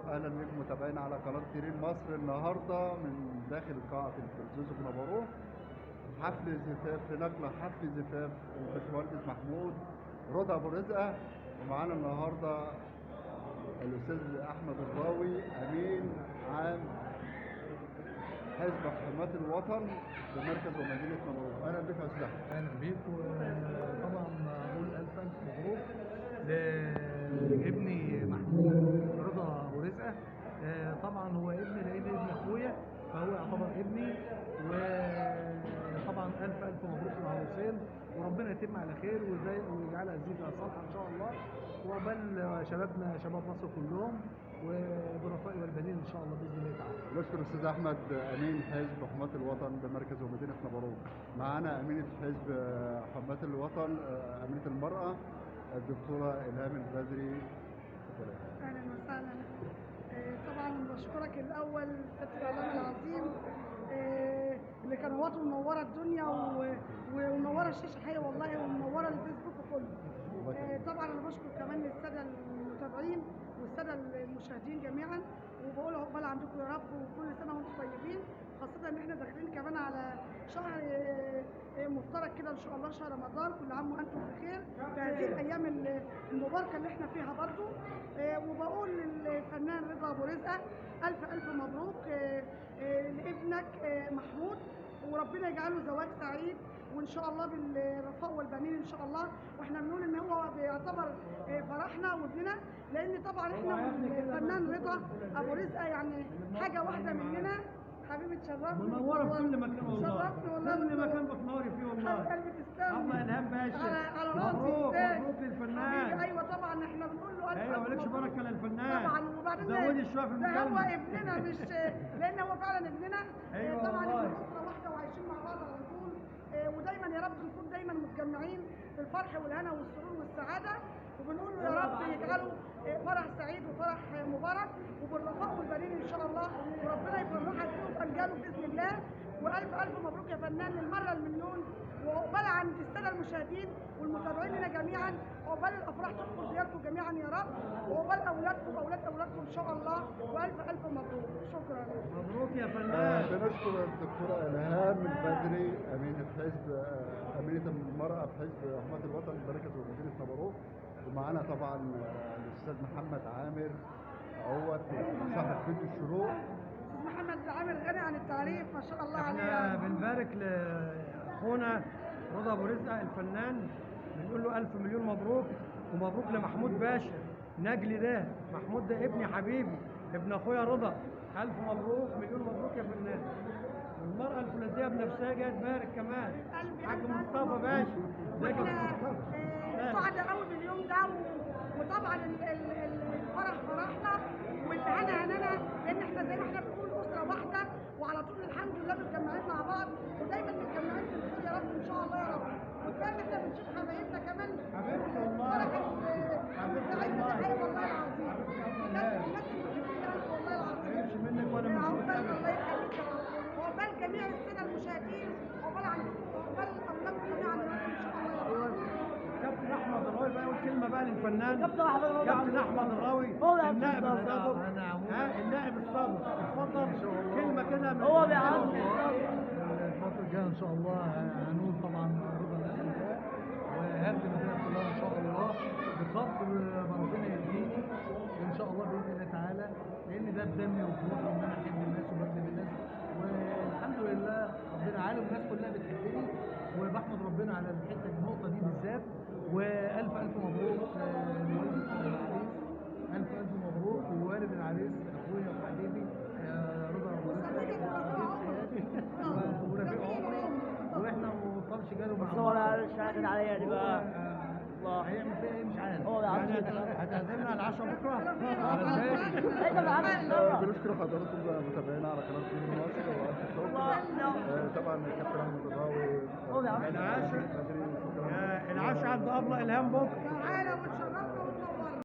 اهلا بكم متابعينا على قناة ترين مصر. النهارده من داخل قاعة الفردوس بنبروه حفل زفاف، في نقله حفل زفاف الباشمهندس محمود رضا ابو رزقه، ومعانا النهارده الاستاذ احمد الراوي امين عام حزب حماة الوطن بمركز ومدينة نبروه. اهلا بك يا استاذ احمد. اهلا بيك، وطبعا اقول الف الف مبروك لابني محمود رضا ابو رزقه. طبعا هو ابني لان ابن اخويا، فهو يعتبر ابني. وطبعا الف الف مبروك للعروسين، وربنا يتم على خير ويجعلها زيجة صالحه ان شاء الله، وعقبال شبابنا شباب مصر كلهم وبالرفاء والبنين ان شاء الله باذن الله تعالى. نشكر الاستاذ احمد امين حزب حماة الوطن بمركز ومدينة نبروه. معانا امينه حزب حماة الوطن، امينه المراة، الدكتورة الهام البدري. اهلا وسهلا. طبعا بشكرك الاول سيادة الاعلام العظيم اللي قنواته منورة الدنيا ومنوره الشاشة حقيقي والله، ومنوره الفيسبوك كله. طبعا انا بشكر كمان السادة المتابعين والسادة المشاهدين جميعا، وبقول عقبال عندكم يا رب، وكل سنة وانتم طيبين، خاصة ان احنا داخلين كمان على شهر مفترق كده ان شاء الله، شهر رمضان. كل عام وانتم بخير في هذه الايام المباركة اللي احنا فيها برضو. وبقول للفنان رضا ابو رزقه الف الف مبروك لابنك محمود، وربنا يجعله زواج سعيد وان شاء الله بالرفاء والبنين ان شاء الله. واحنا بنقول ان هو بيعتبر فرحنا وابننا، لان طبعا احنا والفنان رضا ابو رزقه يعني حاجة واحدة مننا. حبيبي تشرفني، منورة في كل مكان والله، شرفني والله، كل مكان بتنوري فيه والله. حبيب قلبي تسلم. الله الهام باشا، على راسي. مبروك مبروك للفنان. ايوه طبعا احنا بنقول له الف ايوه، مالكش بركة للفنان طبعا. وبعدين زودي شوية في المكالمة، ده هو ابننا، مش لان هو فعلا ابننا. أيوة طبعا احنا اسره واحدة وعايشين مع بعض على طول، ودايما يا رب نكون دايما متجمعين في الفرح والهنا والسرور والسعادة. وبنقول له يا رب يجعله فرح سعيد وفرح مبارك وبالرفاء والبنين ان شاء الله، وربنا يفرحك فيه وبانجاله باذن الله. والف الف مبروك يا فنان للمرة المليون، وعقبال عند السادة المشاهدين والمتابعين لنا جميعا، عقبال الافراح تدخل دياركم جميعا يا رب، وعقبال اولادكم واولاد اولادكم ان شاء الله. والف الف مبروك، شكرا. مبروك يا فنان. بنشكر الدكتورة الهام البدري امينه حزب امينه المراة في حزب حماة الوطن بمركز ومدينة نبروه. ومعانا طبعا الاستاذ محمد عامر اهوت صاحب فيديو الشروق. استاذ محمد عامر غني عن التعريف ما شاء الله عليه. احنا بنبارك لاخونا رضا ابو رزقه الفنان، بنقول له الف مليون مبروك، ومبروك لمحمود باشا نجلي. ده محمود ده ابني حبيبي، ابن اخويا رضا. الف مبروك، مليون مبروك يا فنان. والمرأة الفولاذية بنفسها جاية تبارك كمان، حاج مصطفى باشا. ازيك يا مصطفى؟ سعداء قوي باليوم ده، وطبعا الفرح فرحنا والهنا هنانا، لان احنا زي ما احنا بنقول اسره واحدة، وعلى طول الحمد لله متجمعين مع بعض، ودايما متجمعين في الخير يا رب ان شاء الله يا رب. وكفاية ان احنا بنشوف حبايبنا كمان، حبيبتي والله، حبيبتي والله، والله العظيم بجد الناس اللي بتحبني قوي والله العظيم. ما منك ولا من الله يخليك يا رب، وعقبال جميع السادة المشاهدين، وعقبال عندكم، وعقبال اولادكم جميعا يا رب ان شاء الله يا رب. كابتن احمد الراوي بقى يقول كلمة بقى للفنان. كابتن احمد الراوي النائب السابق، ها النائب السابق، اتفضل كلمة كده. هو بيعرف الفترة الجاية ان شاء الله هنقول طبعا رضا الناس كلها، وهخدم المدينة كلها ان شاء الله بقدر ما ربنا يديني ان شاء الله باذن الله تعالى، لان ده بدمي وبروحي ان انا احب الناس وبخدم الناس، والحمد لله ربنا عالم الناس كلها بتحبني، وبحمد ربنا على الحتة النقطة دي بالذات. والف الف مبروك لوالد العريس، الف الف مبروك، ووالد العريس اخويا وحبيبي رضا ابو رزقه ورفيق عمري، واحنا ما بنبطلش جاله مع بعض. بس هو مش عارف عليا دي بقى، الله هيعمل فيها ايه مش عارف. هو هتعزمنا على العشاء بكره؟ بنشكر حضراتكم متابعينا على قناة ترين مصر، والف شكر. طبعا الكابتن احمد الراوي. العشاء العشاء عند ابله الهام بكره. تعالى وتشرفنا.